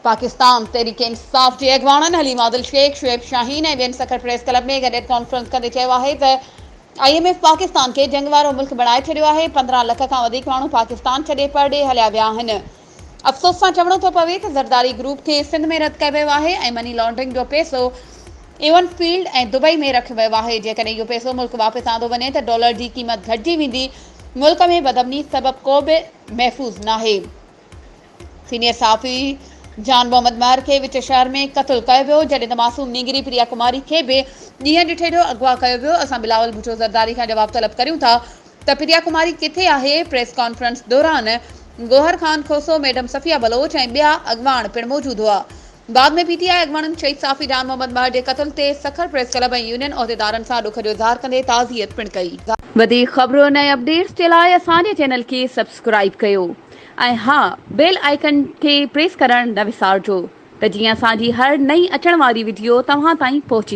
پاڪستان تحريڪ انصاف جي اڳواڻن حليم عادل شيخ، شعيب شاهين ۽ ٻين سکر پريس ڪلب ۾ گڏيل ڪانفرنس ڪندي چيو آهي ته I M F Pakistan کي جنگ وارو ملڪ بڻائي ڇڏيو آهي، 15 لک کان وڌيڪ ماڻهو پاڪستان ڇڏي پرڏيهه هليا ويا آهن. افسوس سان چوڻو ٿو پوي ته زرداري گروپ کي سنڌ ۾ رد ڪيو ويو آهي ۽ مني لانڊرنگ جو پئسو ايون فيلڊ ۽ دبئي ۾ رکيو ويو آهي، جيڪڏهن اهو پئسو ملڪ واپس آندو وڃي ته ڊالر جي قيمت گهٽجي ويندي، ملڪ ۾ بدامني سبب ڪو به محفوظ ناهي. سينيئر صحافي جان محمد مهر کي وچ شهر ۾ قتل ڪيو ويو، جڏهن ته معصوم نينگري پريا ڪماري کي به ڏينهن ڏٺي جو اغوا ڪيو ويو، اسان بلاول ڀٽو زرداري کان جواب طلب ڪريون ٿا ته پريا ڪماري ڪٿي آهي، پريس ڪانفرنس دوران گوهر خان کوسو، ميڊم صفيه بلوچ ۽ ٻيا اڳواڻ پڻ موجود هئا. بعد ۾ پي ٽي آء اڳواڻن شهيد صحافي جان محمد مهر جي قتل تي سکر پريس ڪلب ۽ يونين عهديدارن سان ڏک جو اظهار ڪندي تعزيت پڻ ڪئي. وڌيڪ خبرن ۽ اپڊيٽس جي لاء اسان جي چينل کي سبسڪرائيب ڪيو ۽ ها بيل آئيڪن کي پريس ڪرڻ نه وسارجو ته جيئن اسان جي هر نئين اچڻ واري وڊيو توهان تائين پهچي.